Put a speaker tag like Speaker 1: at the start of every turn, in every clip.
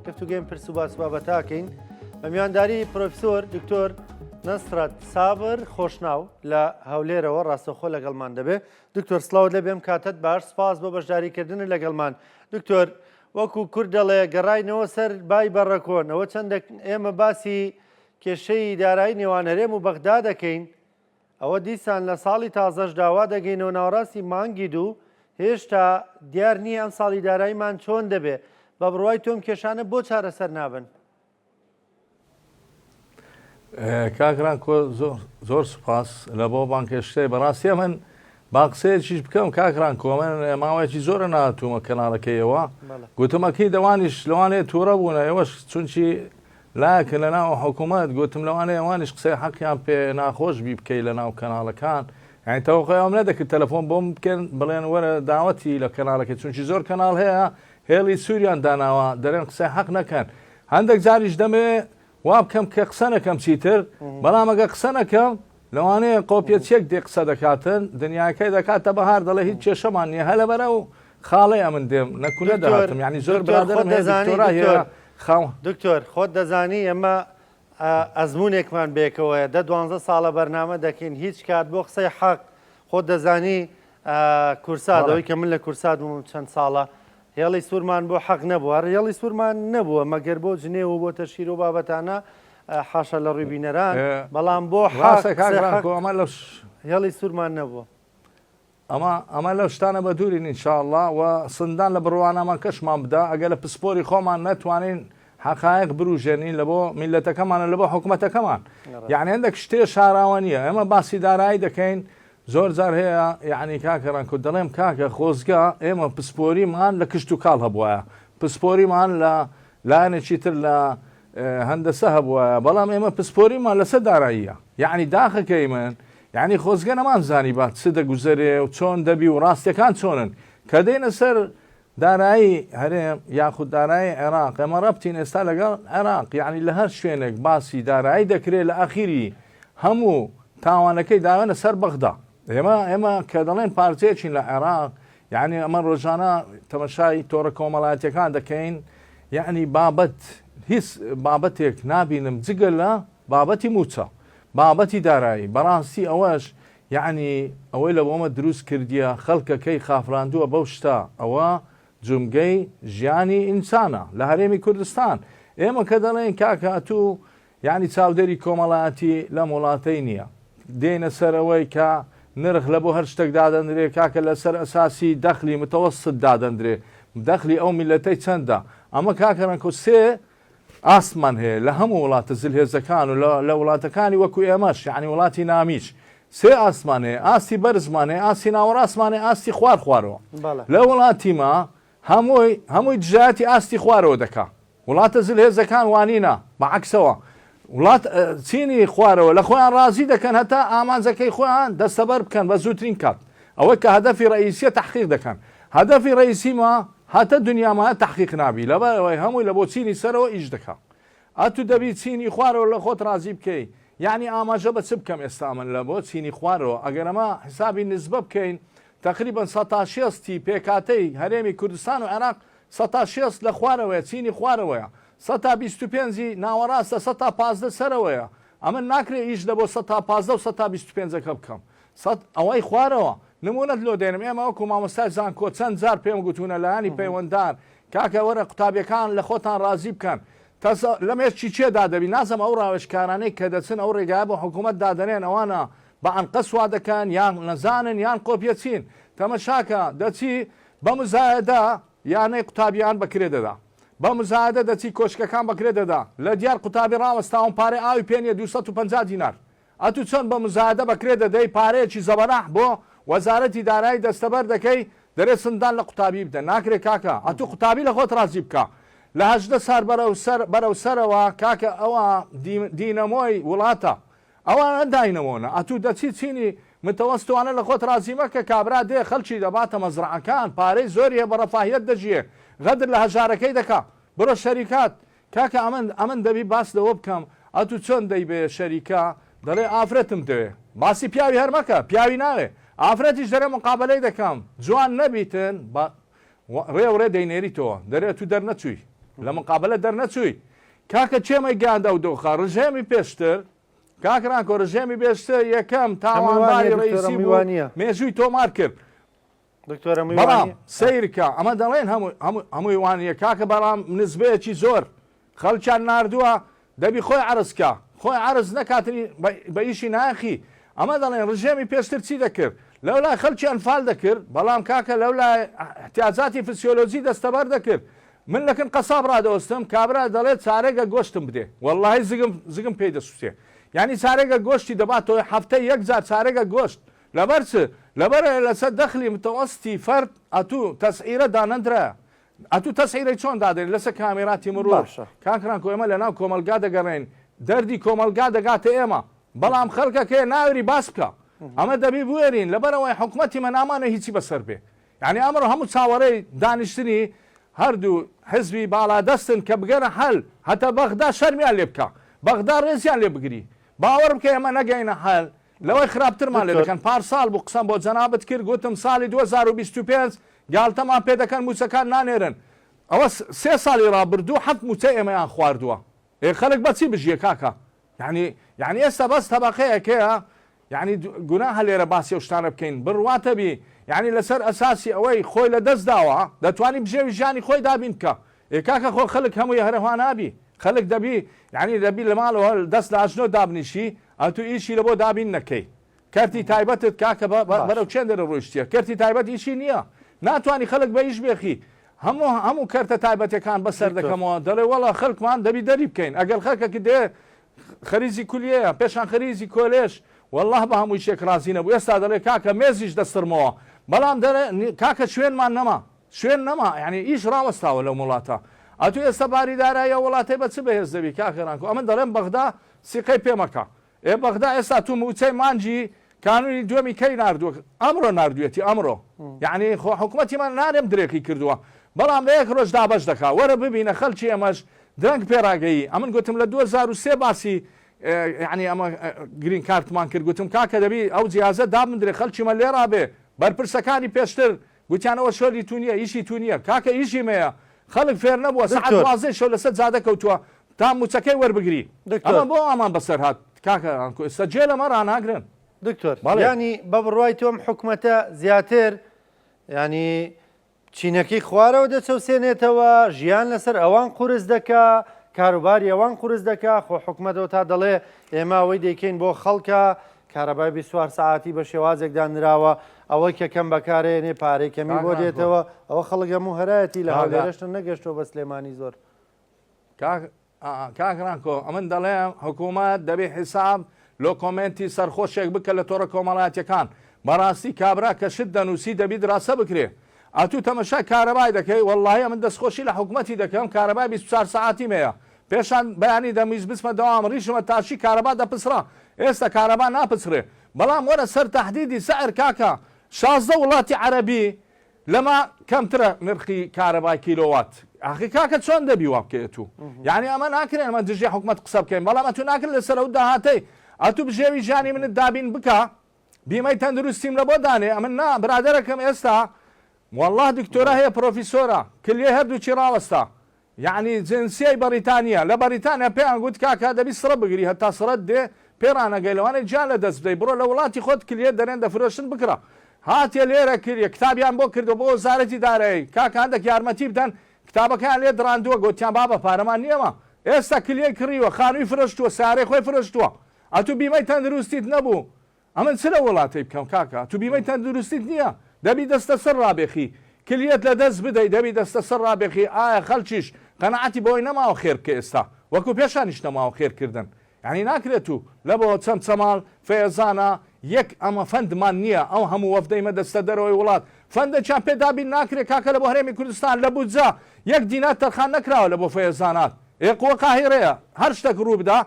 Speaker 1: گفتوگۆی ئەم پرس و باس و بابەتاکەین بە میوانداری پرۆفیسۆر دکتۆر نەسرەت سابر خۆشناو لە هەولێرەوە ڕاستەوخۆ لەگەڵمان دەبێ. دکتۆر سڵاوت لێ بێم کاتت باش سپاس بۆ بەشداریکردنت لەگەڵمان. دکتۆر وەکو کورد دەڵێ گەڕاینەوە سەر بای بەڕەکۆن ئەوە چەندە ئێمە باسی کێشەی دارایی نێوان هەرێم و بەغدا دەکەین ئەوە دیسان لە ساڵی تازەشدا وا دەگەینەوە ناوەڕاستی مانگی دوو، هێشتا دیار نییە ئەم ساڵی داراییمان چۆن دەبێ، بە بڕوای تۆ ئەم کێشانە بۆ چارەسەر نابن؟
Speaker 2: کاک ڕانکۆ زۆر سوپاس لە بۆ بانگهێشتەی بەڕاستی من با قسەیەکیش بکەم کاک ڕانکۆ من ماوەیەکی زۆرە ناتوومە کەناڵەکەیەوە گوتم ئەکید ئەوانیش لەوانەیە تووڕە بوونە ئێوەش چونکی لایەکن لە ناو حکوومەت گوتم لەوانەیە ئەوانیش قسەی حەقیان پێ ناخۆش بی بکەی لە ناو کەناڵەکان یانی تەوەقعی ئەوەم نەدەکرد تەلەفۆن بۆم بکەن بڵێن وەرە داوەتی لە کەناڵەکەی چونکی زۆر کەناڵ هەیە هێڵی سووریان داناوە دەرێن قسەی حەق نەکەن هەندێک جاریش دەمەوێ وا بکەم کە قسە نەکەم چیتر بەڵام ئەگە قسە نەکەم لەوانەیە قۆپیەچیەک دێ قسە دەکاتن دنیاکەی دەکاتە بەهار دەڵێ هیچ کێشەمان نییە هەر لەبەر ئەو خاڵەی ئەمن دێم نەکو
Speaker 1: دکتۆر
Speaker 2: نەدەهاتم یعنی زۆر
Speaker 1: دکتۆر خۆت
Speaker 2: برادەرم هەیە
Speaker 1: دەزانی
Speaker 2: دکتۆرا
Speaker 1: دکتۆر
Speaker 2: هەیە خاو
Speaker 1: دکتۆر خۆت دەزانی ئێمە ئەزمونێکمان بێکەوەیە دە دوانزە ساڵە بەرنامە دەکەین هیچ کات بۆ قسەی حەق خۆت دەزانی کورسات
Speaker 2: بەڵێ
Speaker 1: ئەوەی کە من لە کورسات بووم چەند ساڵە هێڵی سوورمان بۆ حەق نەبووە، هەر هێڵی سوورمان نەبووە مەگەر بۆ جنێو و بۆ تەشهیر و بابەتانە، حاشا لە ڕووی بینەران، بەڵام بۆ حەق،
Speaker 2: ڕاستە کاک
Speaker 1: قسەی حەق
Speaker 2: ڕانکۆ ئەمە لەو
Speaker 1: هێڵی سوورمان نەبووە.
Speaker 2: ئەمە ئەمە لەو شتانە بە دوورین ان شاء اللە و سندان لە بڕوانامەکەشمان بدا ئەگەر لە پسپۆری خۆمان نەتوانین حەقایق بروژێنین لە بۆ میللەتەکەمان و لە بۆ حکومەتەکەمان یعنی هەندێک شتێ شاراوە نییە ئێمە باسی دارایی دەکەین زۆر جار هەیە یەعنی کاکە ڕەنکۆ دەڵێم کاکە خۆزگە ئێمە پسپۆریمان لە کشتوکاڵ هەبوایە پسپۆریمان لە لایەنێکی تر لە هەندەسە هەبوایە بەڵام ئێمە پسپۆریمان لەسەر داراییە یەعنی داخەکەی من یەعنی خۆزگە نەمان زانیبا چ دەگوزەرێ و چۆن دەبی و ڕاستیەکان چۆنن کە دێنە سەر دارایی هەرێم یاخود دارایی عێراق ئێمە ڕەبتین ئێستا لەگەڵ عێراق یعنی لە هەر شوێنێک باسی دارایی دەکرێت لە ئەخیری هەموو تاوانەکەی داوێنە سەر بەغدا ئێمە ئێمە کە دەڵێن پارچەیەکین لە عێراق یعنی ئەمە ڕۆژانە تەمەشای تۆڕە کۆمەڵایەتیەکان دەکەین یعنی بابەت هیچ بابەتێک نابینم جگە لە بابەتی موچە بابەتی دارایی بەڕاستی ئەوەش یەعنی ئەوەی لە بۆمە دروست کردیە خەلکەکەی خافراندوە بەو شتە ئەوە جومگەی ژیانی ئینسانە لە هەرێمی کوردستان ئێمە کە دەڵێین کاکە ئەتوو یەعنی چاودێری کۆمەڵایەتی لەم وڵاتەی نیە دێینە سەر ئەوەی کە نرخ لە بۆ هەر شتێک دادەندرێ کاکە لەسەر ئەساسی دەخلی متەوەست دادەندرێ دەخلی ئەو میلەتەی چەندە ئەمە کاکە ڕەنکۆ سێ ئاستمان هەیە لە هەموو وڵاتە زلهێزەکان و لە وڵاتەکانی وەکو ئێمەش یانی وڵاتی نامیش سێ ئاستمان هەیە ئاستی بەرزمان هەیە ئاستی ناوەڕاستمان هەیە ئاستی خوار خوارەوە لە وڵاتی ما هەمووی هەمووی دژایەتی ئاستی خوارەوە دەکا وڵاتە زلهێزەکان وانینە بە عەکسەوە وڵات چینی خوارەوە لە خۆیان ڕازی دەکەن هەتا ئامانجەکەی خۆیان دەستەبەر بکەن بە زووترین کات ئەوەی کە هەدەفی ڕەئیسیە تەحقیق دەکەن هەدەفی ڕەئیسی ما هەتە دنیا مایە تەحقیق نابی لەبەر ئەوەی هەمووی لە بۆ چینی سەرەوە ئیش دەکا ئەتو دەبی چینی خوارەوە لە خۆت ڕازی بکەی یەعنی ئاماژە بە چ بکەم ئێستا من لە بۆ چینی خوارەوە ئەگەر ئەمە حسابی نسبە بکەین تەقریبەن سەتا شێستی پێکهاتەی هەرێمی کوردستان و عێراق سەتا شێست لە خوارەوەیە چینی خوارەوەیە سەتا 25ی ناوەڕاستە سەتا 15 سەرەوەیە ئەمن ناکرێ ئیش لە بۆ سەتا 15 و سەتا 25ەکە بکەم سەد ئەوەی خوارەوە. نموونەت لۆ دێنم ئێمە وەکو مامۆستای زانکۆ چەند جار پێم گوتوونە لایەنی پەیوەنددار کاکە وەرە قوتابیەکان لە خۆتان ڕازی بکەن تەسە لە مێشکی کێ دادەبی نازم ئەو ڕاوێژکارانەی کە دەچن ئەو ڕێگایە بۆ حکوومەت دادەنێن ئەوانە بە ئەنقەست وا دەکەن یان نەزانن یان قۆپیەچین تەمەشاکە دەچی بە مزایەدە یانەی قوتابیان بە کرێ دەدا بە مزایەدە دەچی کۆشکەکان بە کرێ دەدا لە دیار قوتابی ڕاوەستاون پارەی ئاوی پێ نیە 250 دینار ئەتو چۆن بە مزایەدە بە کرێ دەدەی پارەیەکی زەبەلاح بۆ وەزارەتی دارایی دەستەبەر دەکەی دەرێ سندان لە قوتابی بدە ناکرێ کاکە ئەتو قوتابی لە خۆت ڕازی بکە لە 18 سار بەرەو سەر بەرەو سەرەوە کاکە ئەوە دینەمۆی وڵاتە ئەوانە داینەمۆنە ئەتو دەچی چینی متەوەستوانە لە خۆت ڕازی مەکە کابرا دێ خەلکی دەباتە مەزرەعەکان پارەی زۆری هەیە بە ڕەفاهیەت دەژیێ غەدر لە هەژارەکەی دەکا بڕۆ شەریکات کاکە ئەمن ئەمن دەبی باس لەوە بکەم ئەتو چۆن دەی بێ شەریکە دەڵێ ئافرەتم دەوێ باسی پیاوی هەر مەکە پیاوی ناوێ ئافرەتیش دەرێ مقابەلەی دەکەم جوان نەبیتن بە ڕێ و ڕێ دەینێریتەوە دەرێ ئەتو دەرنەچووی. لە مقابلە دەرنەچووی کاکە چێمەی گەیاندە ئەو دۆخە ڕژێمی پێشتر کاک ڕانکۆ ڕژێمی پێشتر یەکەم تاوانباری ڕئیسی بوو مێژووی تۆمار کرد بەڵام سەیرکە ئەمە دەڵێن هەمووی وانە کاکە بەڵام نزبەیەکی زۆر خەڵکیان ناردووە دەبی خۆی عەرز کا خۆی عەرز نەکاتنی بە ئیشی ناخی ئەمە دەڵێن ڕژێمی پێشتر چی دەکرد لەولای خەڵکی ئەنفال دەکرد بەڵام کاکە لەولای احتیاجاتی فسیۆلۆجی دەستەبەر دەکرد من لەکن قەساب ڕادەوەستم کابرا دەڵێت چارەگە گۆشتم بدێ وەڵڵاهی زگم زگم پێی دەسوتێ یانی چارەگە گۆشتی دەباتەوە هەفتەی یەک جار چارەگە گۆشت لەبەر چ لەبەر لەسەر دەخلی متەوەستی فەرد ئەتوو تەسعیرە دانەندرایە ئەتوو تەسعیرەی چۆن دادەنێی لەسەر کامێراتی مرور
Speaker 1: باشە.
Speaker 2: کاک ڕانکۆ ئێمە لەناو کۆمەڵگا دەگەڕێین دەردی کۆمەڵگا دەگاتە ئێمە بەڵام خەڵکەکەیە ناوێری باس بکا ئەمە دەبی بوێرین لەبەرئەوەی حکومەتی مە نامانەوێ هیچی بەسەر بێ یانی ئەمڕۆ هەموو چاوەڕێی دانیشتنی هەردوو حزبی باڵادەستن کە بگەنە حەل هەتا بەغدا شەرمیان لێ بکا بەغدا ڕێزیان لێ بگری باوەڕ بکە ئێمە نەگەینە حەل لەوەی خراپترمان لێ
Speaker 1: دکتۆر.
Speaker 2: دەکەن پارساڵ بوو قسەم بۆ جەنابت کرد گوتم ساڵی 2025 گالتەمان پێ دەکەن موچەکان نانێرن ئەوە سێ ساڵی ڕابردوو حەفت موچەی ئێمەیان خواردووە ئێ خەلک بە چی بژیە کاکە یانی یانی ئێستا بەس تەبەقەیەک هەیە یانی گوناهە لێرە باسی ئەو شتانە بکەین بڕواتە بی یانی لەسەر ئەساسی ئەوەی خۆی لە دەست داوە دەتوانی بژێوی ژیانی خۆی دابین بکە ئێ کاکە خۆ خەلک هەمووی هەرەوا نابی خەلک دەبی یانی دەبی لە ماڵەوە دەست لە ئەژنۆ دابنیشی ئەتوو ئیشی لەبۆ دابین نەکەی کەرتی تایبەتت کاکە بەرەو چێندەرە ڕۆیشتیە کەرتی تایبەت ئیشی نییە ناتوانی خەلک بە ئیش بێخی هەموو هەموو کەرتە تایبەتەکان بەسەر دەکەمەوە دەڵێ وەڵا خەلکمان دەبی دەری بکەین ئەگەر خەلکەکی دێ خەریزی کولیەیە پێشان خەریزی کۆلێژ والله بە هەموو شێک ڕازی نەبوو ئێستا دەڵێ کاکە مێزیش دەسڕمەوە بەڵام دەڵێ کاکە شوێنمان نەما شوێن نەما یعنی ئیش ڕاوەستاوە لەو وڵاتە ئەتو ئێستا باری دارایی ئەو وڵاتەی بە چ بەهێز دەبی کاکە ڕانکۆ ئەمن دەڵێم بەغدا سیقەی پێ مەکە ئێ بەغدا ئێستا تو موچەی مانگی کانونی دووەمی کەی ناردووە ئەمڕۆ ناردویەتی ئەمڕۆ یعنی خۆ حکومەتی من نارێم درێخی کردووە بەڵام لە یەک ڕۆژ دابەش دەکا وەرە ببینە خەلکی ئێمەش درەنگ پێڕاگەیی ئەمن گوتم لە 2003 باسی یعنی ئەمە green card مان کرد گوتم کاکە دەبی ئەو جیازە دابندرێ خەلکی مە لێرا بێ بەرپرسەکانی پێشتر گوتیان ئەوە شۆلی تو نیە ئیشی تو نیە کاکە ئیشی مەیە خەڵک فێر نەبووە سەعات
Speaker 1: دکتۆر.
Speaker 2: دوازدەی شەو لەسەر جادە کەوتووە تا موچەکەی وەربگری
Speaker 1: دکتۆر.
Speaker 2: ئەمە بۆ وامان بەسەر هات کاکە ئانکۆ ئێستا جێ لەمە ڕاناگرن.
Speaker 1: دکتۆر
Speaker 2: بەڵێ.
Speaker 1: یانی بە بڕوای تۆ ئەم حکومەتە زیاتر یانی چینەکەی خوارەوە دەچەوسێنێتەوە ژیان لەسەر ئەوان قورس دەکا کاروباری ئەوان قورس دەکا خۆ حکومەتەوە تا دەڵێ ئێمە ئەوەی دەیکەین بۆ خەڵکە کارەبای 24 سەعاتی بە شێوازێک دانراوە، ئەوەی کە کەم بەکارەیەنێ پارەی کەمی بۆ دێتەوە، ئەوە خەڵک هەموو هەرایەتی لە هەولێرەش نەگەشتووە بە سلێمانی زۆر.
Speaker 2: کاک ڕانکۆ ئەمن دەڵێم حکوومەت دەبێ حیساب لۆ comment ی سەرخۆشێک بکە لە تۆڕە کۆمەڵایەتیەکان بەڕاستی کابرا کە شت دەنووسی دەبی دراسە بکرێ ئەتوو تەمەشای کارەبای دەکەی وەڵڵاهی ئەمن دەستخۆشی لە حکومەتی دەکەم کارەبای 24 سەعاتیم هەیە پێشان بەیانی دەمویست بچمە دەوام ڕیشمە تاشی کارەبا دەپچڕا ئێستا کارەبا ناپچڕێ بەڵام وەرە سەر تەحدیدی سعر کاکە 16 وڵاتی عەرەبی لەمە کەمترە نرخی کارەبای کیلۆوات ئاخی کاکە چۆن دەبی وا بکەی ئەتوو یانی ئەمە ناکرێ ئەمە دژی حکومەت قسە بکەین بەڵام ئەتوو ناکرێت لەسەر ئەو داهاتەی ئەتوو بژێوی ژیانی منت دابین بکە بیمەی تەندروستیم لە بۆ دانێ ئەمن نا برادەرەکەم ئێستا والله دکتۆرا هەیە پرۆفیسۆرە کلیەی هەردووکی ڕاوەستا یەعنی جنسیەی بەڕیتانیە لە بەڕیتانیا پێیان گوت کاکە دەبی سڕە بگری هەتا سڕەت دێ پێ ڕانەگەی لەوانەیە گیان لە دەست بدەی بڕۆ لە وڵاتی خۆت کلیە دەرێن دەفرۆشن بکڕە هاتیە لێرە کلیە کتابیان بۆ کردوە بۆ وەزارەتی دارایی کاکە هەندەک یارمەتی بدەن کتابەکەیان لێ دڕاندوە گۆتیان بابە پارەمان نیە ما ئێستا کلیەی کڕیوە خانوی فرۆشتوە سەیارەی خۆی فرۆشتوە ئەتوو بیمەی تەندروستیت نەبوو ئەمن چ لەو وڵاتەی بکەم کاکە تو بیمەی تەندروستیت نیە دەبی دەستە سەر ڕابێخی کلیەت لە دەست بدەی دەبی دەستە سەر ڕابێخی ئایا خەلکیش قەناعەتی بەوەی نەماوە خێر بکە ئێستا وەکو پێشانیش نەماوە خێر کردن یانی ناکرێت تو لەبۆ چەمچەماڵ فەیەزانە یەک ئەمە فەندمان نیە ئەو هەموو وەفدەی مە دەچتە دەرەوەی وڵات فەندەکیان پێ دابین ناکرێ کاکە لەبۆ هەرێمی کوردستان لە بودجە یەک دینار تەرخان نەکراوە لەبۆ فەیەزانات ئێ قوە قاهیرەیە هەر شتەک ڕوو بدا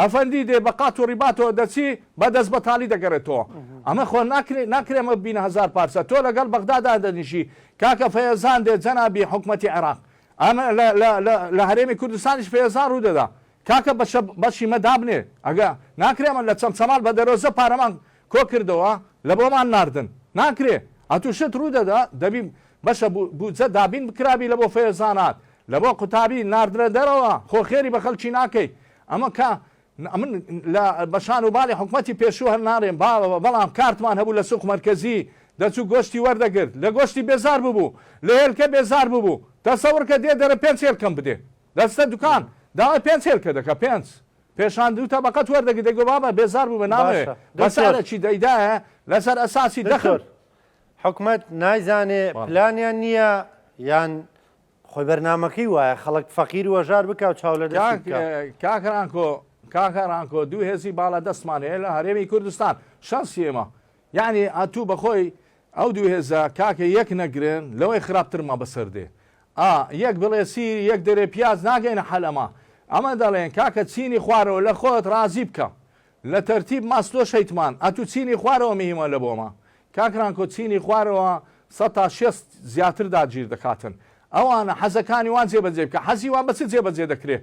Speaker 2: ئەفەندی دێ بە قات و ڕیباتەوە دەچی بە دەست بەتاڵی دەگەڕێتەوە ئەمە خۆ ناکرێ ناکرێ ئەمە ببینە هەزار پارچە تۆ لەگەڵ بەغدا دادەنیشی کاکە فەیەزان دێ جەنابی حکومەتی عێراق ئەمە لە لە لە لە هەرێمی کوردستانیش فەیەزان ڕوو دەدا کاکە بەشە بەشی مە دابنێ ئەگە ناکرێ ئەمە لە چەمچەماڵ بە دەرۆزە پارەمان کۆ کردەوە لە بۆمان ناردن ناکرێ ئەتوو شت ڕوو دەدا دەبی بەشە بودجە دابین بکرابی لە بۆ فەیەزانات. لە بۆ قوتابی ناردنە دەرەوە خۆ خێری بە خەلکی ناکەی ئەمە کا ئەمن لە بە شان و باڵی حکومەتی پێشوو هەر ناڕێم باوە بەڵام کارتمان هەبوو لە سوق مەرکەزی دەچوو گۆشتی وەردەگرت لە گۆشتی بێزار ببوو لە هێلکە بێزار ببوو تەسەور کە دێ دەرە پێنج هێلکەم بدێ دەچتە دوکان داوای پێنج هێلکە دەکا پێنج پێشان دوو تەبەقەت وەردەگری دەگۆ بابە بێزار بوومە نامەوێ
Speaker 1: باشە
Speaker 2: بە
Speaker 1: دکتۆر
Speaker 2: سعرەکی دەیدایە لەسەر ئەساسی دەخل
Speaker 1: دکتۆر حکومەت نایزانێ
Speaker 2: بەڵێ.
Speaker 1: پلانیان نییە یان خۆی بەرنامەکەی وایە خەڵک فەقیر و هەژار بکا و چاو لە دەستی
Speaker 2: کاک
Speaker 1: بکا.
Speaker 2: کاکە ڕانکۆ کاکە ڕانکۆ دوو هێزی باڵا دەستمان هەیە لە هەرێمی کوردستان شانسی ئێمە یەعنی ئەتوو بەخۆی ئەو دوو هێزە کاکە یەک نەگرن لەوەی خراپترمان بەسەر دێ ئا یەک بڵێ سیر یەک دەرێ پیاز ناگەینە حەل ئەمە ئەمە دەڵێن کاکە چینی خوارەوە لە خۆت ڕازی بکە لە تەرتیب ماسلۆ شەیتمان ئەتوو چینی خوارەوە مهیمە لە بۆمە کاک رانکۆ چینی خوارەوە 60% زیاتر داگیر دەکاتن ئەوانە حەزەکانی وان جێبەجێ بکە حەزی وان بە چ جێبەجێ دەکرێ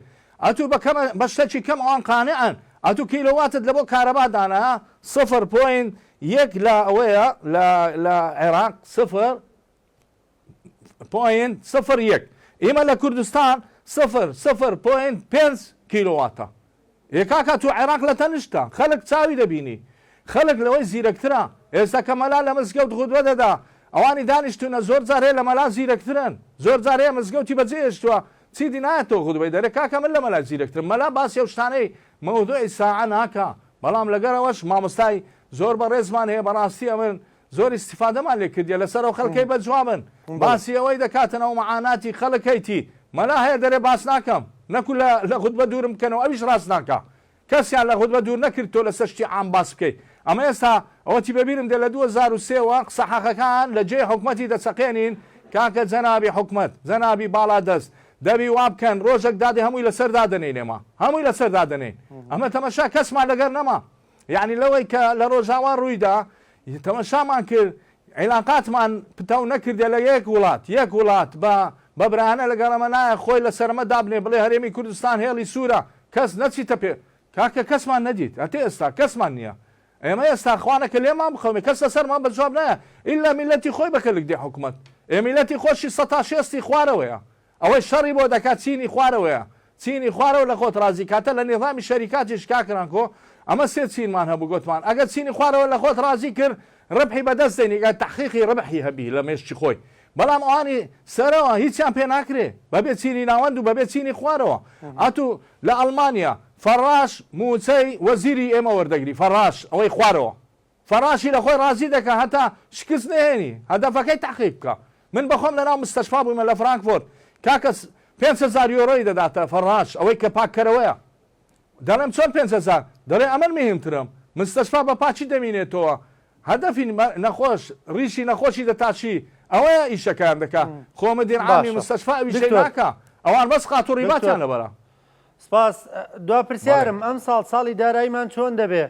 Speaker 2: ئەتوو بە کەمە بە شتەکی کەم ئەوان قانعن ئەتوو کیلۆواتت لە بۆ کارەبا دانا سفر point یەک لە ئەوەیە لە لە عێراق 0.01 ئێمە لە کوردستان 0 0.5 کیلۆواتە. ئێ کاکە تۆ عێراق لە تەنشتە خەلک چاوی دەبینی خەلک لەوەی زیرەکترە ئێستا کە مەلا لە مزگەوت غودبە دەدا ئەوانی دانیشتونە زۆر جار هەیە لە مەلا زیرەکترن زۆر جار هەیە مزگەوتی بەجێ هێشتوە چیدی نایەتەوە غودبەی دەرێ کاکە من لە مەلا زیرەکترم مەلا باسی ئەو شتانەی مەوزوعی ساعە ناکا بەڵام لەگەر ئەوەش مامۆستای زۆر بەڕێزمان هەیە بەڕاستی ئەمن زۆر ئیستیفادەمان لێ کردیە لەسەر ئەو خەلکەی بە جوابن باسی ئەوەی دەکاتن ئەو معاناتی خەلک هەیتی مەلا هەیە دەرێ باس ناکەم نەکو لە لە غوتبە دوورم بکەنەوە ئەویش ڕاست ناکا کەسیان لە غوتبە دوور نەکرد تۆ لەسەر شتی عام باس بکەی ئەمە ئێستا ئەوەتی بەبیرم دێ لە 2003 وە قسە حەقەکان لە جێی حکومەتی دەچەقێنین کاکە جەنابی حکومەت جەنابی باڵا دەست دەبی وا بکەن ڕۆژەک دادێ هەمووی لەسەر دادەنێین ئێمە هەمووی لەسەر دادەنێین ئەمە تەمەشا کەسمان لەگەر نەما یەعنی لەوەی کە لە ڕۆژاوا ڕوویدا تەمەشامان کرد عیلاقاتمان پتەو نەکردە لە یەک وڵات یەک وڵات بە بە برایانە لەگەڵ ئەمە نایە خۆی لەسەر ئەمە دابنێ بڵێ هەرێمی کوردستان هێڵی سوورە کەس نەچیتە پێ کاکە کەسمان نەدیت هەتێ ئێستا کەسمان نییە ئێمە ئێستا خوانەکە لێمان بخەوێ کەس لەسەرمان بە جواب نایە ئیلا میلەتی خۆی بەکەلک دێ حکومەت ئێ میلەتی خۆشی 60% خوارەوەیە ئەوەی شەڕی بۆ دەکات چینی خوارەوەیە چینی خوارەوە لە خۆت ڕازی کاتە لە نیزامی شەریکاتیش کاک رانکۆ ئەمە سێ چینمان هەبوو گۆتمان ئەگەر چینی خوارەوە لە خۆت ڕازی کرد ڕبحی بەدەست دێنی گەر تەحقیقی ڕبحی هەبی لە مێشکی خۆی بەڵام ئەوانی سەرەوە هیچیان پێ ناکرێ بەبێ چینی ناوەند و بەبێ چینی خوارەوە ئەتوو لە ئەڵمانیا فەڕاش مووچەی وەزیری ئێمە وەردەگری فەڕاش ئەوەی خوارەوە فەڕاشی لە خۆی ڕازی دەکا هەتا شکست نەهێنی هەدەفەکەی تەحقیق بکا من بەخۆم لەناو مستەشفا بوویمە لە فرانکفۆرت کاکە 5000 یۆرۆی دەداتە فەڕاش ئەوەی کە پاککەرەوەیە دەڵێم چۆن 5000 دەڵێ ئەمن مهمترم مستەشفا بە پاکی دەمینێتەوە هەدەفی نەخۆش ڕیشی نەخۆشی دەتاشی ئەوەیە ئیشەکەیان دەکا خۆ مدیر عامی
Speaker 1: باشە
Speaker 2: مستەشفا ئەویشەی
Speaker 1: دکتۆر
Speaker 2: ناکا ئەوان بەس قات و ڕیباتیان
Speaker 1: دکتۆر
Speaker 2: لەبەرە.
Speaker 1: سپاس دوا
Speaker 2: بەڵێ.
Speaker 1: پرسیارم ئەمساڵ ساڵی داراییمان چۆن دەبێ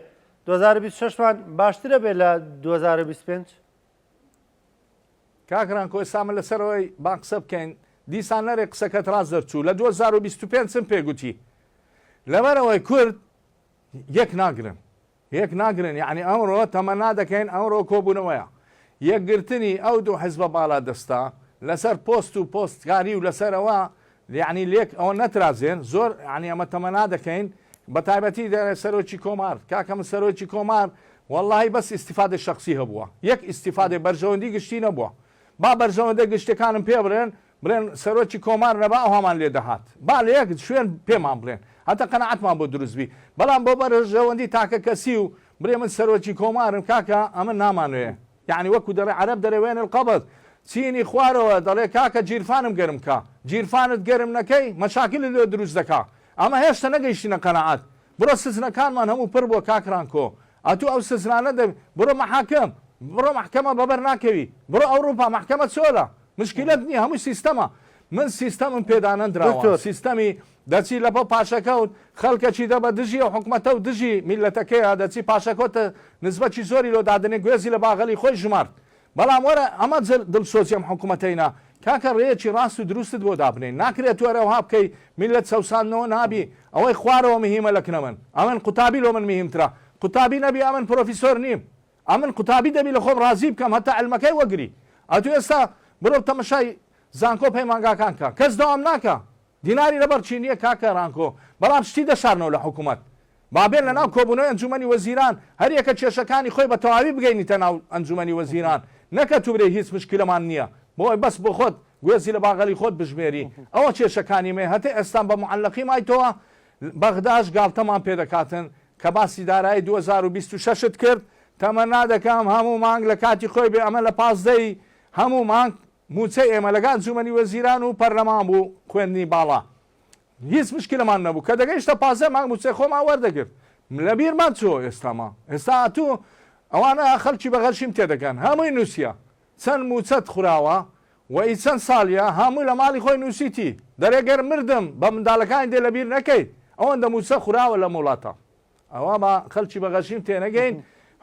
Speaker 1: 2026 مان باشترە بێ لە 2025؟
Speaker 2: کاک رانکۆ ئێستا من لەسەر ئەوەی با قسە بکەین دیسان نەرێ قسەکەت ڕاست دەرچوو لە 2025 چم پێ گوتی لەبەر ئەوەی کورد یەک ناگرن یەک ناگرن یعنی ئەمڕۆ تەمەنا دەکەین ئەمڕۆ کۆبوونەوەیە یەکگرتنی ئەو دوو حزبە باڵا دەستە لەسەر پۆست و پۆستکاری و لەسەرەوە یەعنی لێک ئەوە نەترازێن زۆر یەعنی ئەمە تەمەنا دەکەین بە تایبەتی دەرێ سەرۆکی کۆمار کاکە من سەرۆکی کۆمار وەڵڵاهی بەس ئیستیفادەی شەخسی هەبووە یەک ئیستیفادەی بەرژەوەندی گشتی نەبووە با بەرژەوەندە گشتەکانم پێ بڵێن بڵێن سەرۆکی کۆمار نەبا ئەوهامان لێ دەهات با لە یەک شوێن پێمان بڵێن هەتا قەناعەتمان بۆ دروست بی بەڵام بۆ بەرژەوەندی تاکە کەسی و بڵێ من سەرۆکی کۆمارم کاکە ئەمن نامانوێ یەعنی وەکو دەڵێ عەرەب دەرێ وێن القبض چینی خوارەوە دەڵێ کاکە گیرفانم گەرم کە گیرفانت گەرم نەکەی مەشاکلت لۆ دروست دەکا ئەمە هێشتە نەگەیشتینە قەناعەت بڕۆ سجنەکانمان هەموو پڕ بووە کاک ڕانکۆ ئەتوو ئەو سجنانە دە بڕۆ مەحاکم بڕۆ مەحکەمە بەبەر ناکەوی بڕۆ ئەوڕوپا مەحکەمە چۆلە مشکیلەت نیە هەمووی سیستەمە من سیستەمم پێدانەندراوە
Speaker 1: دکتۆر.
Speaker 2: سیستەمی دەچی لەپۆ پاشەکەوت خەلکەکی دە بە دژی ئەو حکومەتە و دژی میللەتەکەیە دەچی پاشەکەوتە نسبەکی زۆری لۆ دادەنێ گوێزی لە باغەلی خۆی ژمارد بەڵام وەرە ئەمە دڵسۆزی ئەم حکومەتەینا کاکە ڕێیەکی ڕاست و دروستت بۆ دابنێین ناکرێت تۆ ئەوها بکەی میللەت چەوساندنەوە نابی ئەوەی خوارەوە مهیمە لە کنە من ئەمن قوتابی لۆ من مهیمترە قوتابی نەبی ئەمن پرۆفیسۆر نیم ئەمن قوتابی دەبی لە خۆم ڕازی بکەم هەتا علمەکەی وەگری ئەتو ئێستا بڕۆ تەمەشای. زانکۆ پەیمانگاکان کە کەس دەوام ناکا دیناری لەبەر چی نیە کاکە ڕانکۆ بەڵام شتی دەشارنەوە لە حکومەت با بێن لەناو کۆبونەوەی ئەنجومەنی وەزیران هەریەکە کێشەکانی خۆی بە تەواوی بگەینیتە ناو ئەنجومەنی وەزیران نەکە توبرێ هیچ مشکیلەمان نیە بۆی بەس بۆخۆت گوێزی لە باغەلی خۆت بژمێری ئەوە کێشەکانی مەیە هەتە ئێستان بە معەلەقی مایتەوە بەغداش گاڵتەمان پێدەکاتن کە باسی دارایی 2026 ت کرد تەمەنا دەکەم هەموو مانگ لە کاتی خۆی بێ ئەمە لە 15 ی هەموو مانگ مووچەی ئێمە لەگە ئەنجومەنی وەزیران و پەرلەمان بوو خوێندنی باڵا هیچ مشکلەمان نەبوو کە دەگەیشتە 15 مانگ مووچەی خۆمان وەردەگرت لەبیرمان چۆ ئێستاما ئێستا ئەتوو ئەوانە خەڵکی بە غەشیم تێدەکەن هەمووی نووسیە چەند مووچەت خوراوە و ئی چەند ساڵیە هەمووی لە ماڵی خۆی نووسیتی دەرێ گەر مردم بە منداڵەکانی دێ لەبیر نەکەی ئەوەندە مووچە خوراوە لەم وڵاتە ئەوە با خەلکی بە غەشیم تێنەگەین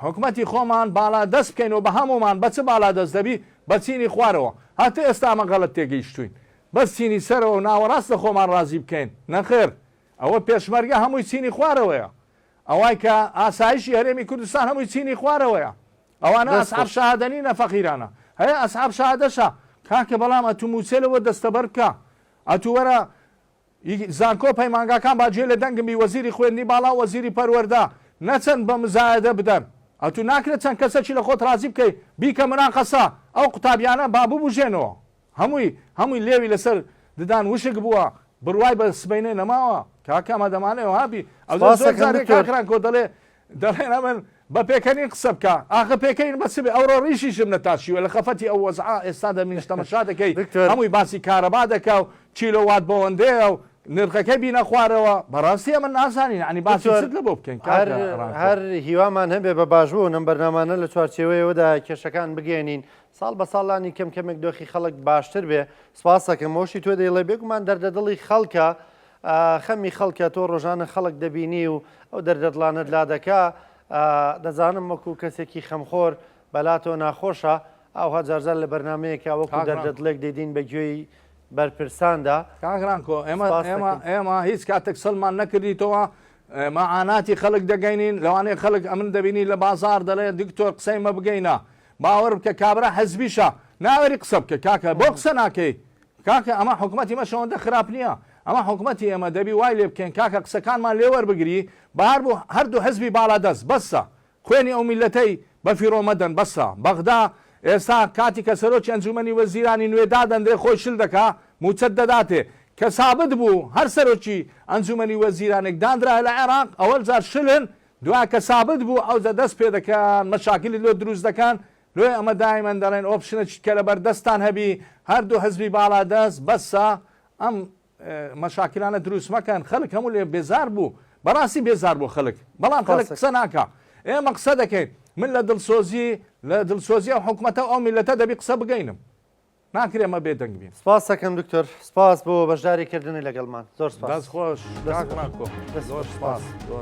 Speaker 2: حکومەتی خۆمان باڵا دەست بکەین و بە هەموومان بە چ باڵا دەست دەبی بە چینی خوارەوە هەتە ئێستا ئەمە غەڵەت تێگەیشتوین بەس چینی سەرەوە و ناوەڕاست لە خۆمان ڕازی بکەین نەخێر ئەوە پێشمەرگە هەمووی چینی خوارەوەیە ئەوای کە ئاسایشی هەرێمی کوردستان هەمووی چینی خوارەوەیە ئەوانە ئەسحاب شەهادە نینە فەقیرانە هەیە ئەسحاب شەهادەشە کاکە بەڵام ئەتوو موچەی لەوە دەستەبەر بکە ئەتوو وەرە ی زانکۆ پەیمانگاکان با گوێ لە دەنگم بی وەزیری خوێندنی باڵا و وەزیری پەروەردە نەچن بە مزایەدە بدەن ئەتوو ناکرێت چەند کەسەکی لە خۆت ڕازی بکەی بیکە مناقەسە ئەو قوتابیانە با ببوژێنەوە هەمووی هەمووی لێوی لەسەر ددان وشک بووە بڕوای بە سبەینێ نەماوە کاکە ئەمە دەمانەوە هابی ئەو زۆر جارێ کاک ڕانکۆ دەڵێ دەڵێن ئەمن بە پێکەنین قسە بکە ئاخە پێکەنین بە چ بێ ئەوڕۆ ڕیشیشم نەتاشیوە لە خەفەتی ئەو وەزعە ئێستا دەمینش تەمەشا دەکەی هەمووی باسی کارەبا دەکا و کیلۆ وات بەوەندەیە و نرخەکەی بینە خوارەوە بەڕاستی ئەمن نازانین یانی باسی چت لە بۆ بکەین کاک ڕانکۆ.
Speaker 1: هەر هیوامان هەبێ بە باشبوون ئەم بەرنامانە لە چوارچێوەیەوەدا کێشەکان بگەیەنین ساڵ بە ساڵ لانی کەم کەمێک دۆخی خەڵک باشتر بێ سپاسەکەم ئەوشی تۆ دەیڵێ بێگومان دەردەدڵی خەڵکە خەمی خەڵکە تۆ ڕۆژانە خەڵک دەبینی و ئەو دەردەدڵانەت لا دەکا دەزانم وەکو کەسێکی خەمخۆر بەلاتەوە ناخۆشە ئاوها جارجار لە بەرنمەیەکە وەکو دەردەدڵێک دەیدین بە گوێی بەرپرساندا.
Speaker 2: کاک ڕانکۆ ئێمە ئێمە ئێمە هیچ کاتێک سڵمان نەکردیتەوە مەعاناتی خەڵک دەگەینین لەوانەیە خەڵک ئەمن دەبینی لە بازار دەڵێ دکتۆر قسەی مە بگەینە باوەڕ بکە کابرا حزبیشە ناوێری قسە بکە کاکە بۆ قسە ناکەی کاکە ئەمە حکومەتی مەش ئەوەندە خراپ نییە ئەمە حکومەتی ئێمە دەبی وای لێ بکەین کاکە قسەکانمان لێ وەربگری بە هەر بوو هەردوو حزبی باڵادەست بەسە خوێنی ئەو میللەتەی بەفیڕۆ مەدەن بەسە بەغدا ئێستا کاتی کە سەرۆکی ئەنجومەنی وەزیرانی نوێ دادەنرێ خۆی شل دەکا موچەت دەداتێ کە سابت بوو هەر سەرۆکی ئەنجومەنی وەزیرانێک دانرایە لە عێراق ئەوەل جار شلن دوا کە سابت بوو ئەوجە دەست پێ دەکەن مەشاکیلت لۆ دروست دەکەن لۆیە ئەمە دایمەن دەڵێن option ەکی کە لەبەر دەستتان هەبی هەردوو حزبی باڵا دەست بەسە ئەم مەشاکیلانە دروست مەکەن خەلک هەموو لێ بێزار بوو بەڕاستی بێزار بوو خەلک بەڵام خەلک قسە ناکا ئێمە قسە دەکەین من لە دڵسۆزی لە دڵسۆزی ئەو حکومەتە و ئەو میلەتە دەبی قسە بگەینم ناکرێ ئەمە بێدەنگ بین.
Speaker 1: سپاستەکەم دکتۆر سپاس بۆ بەشداری کردنی لەگەڵمان زۆر سپاس.
Speaker 2: دەست خۆش کاک ماکۆ زۆر سپاس.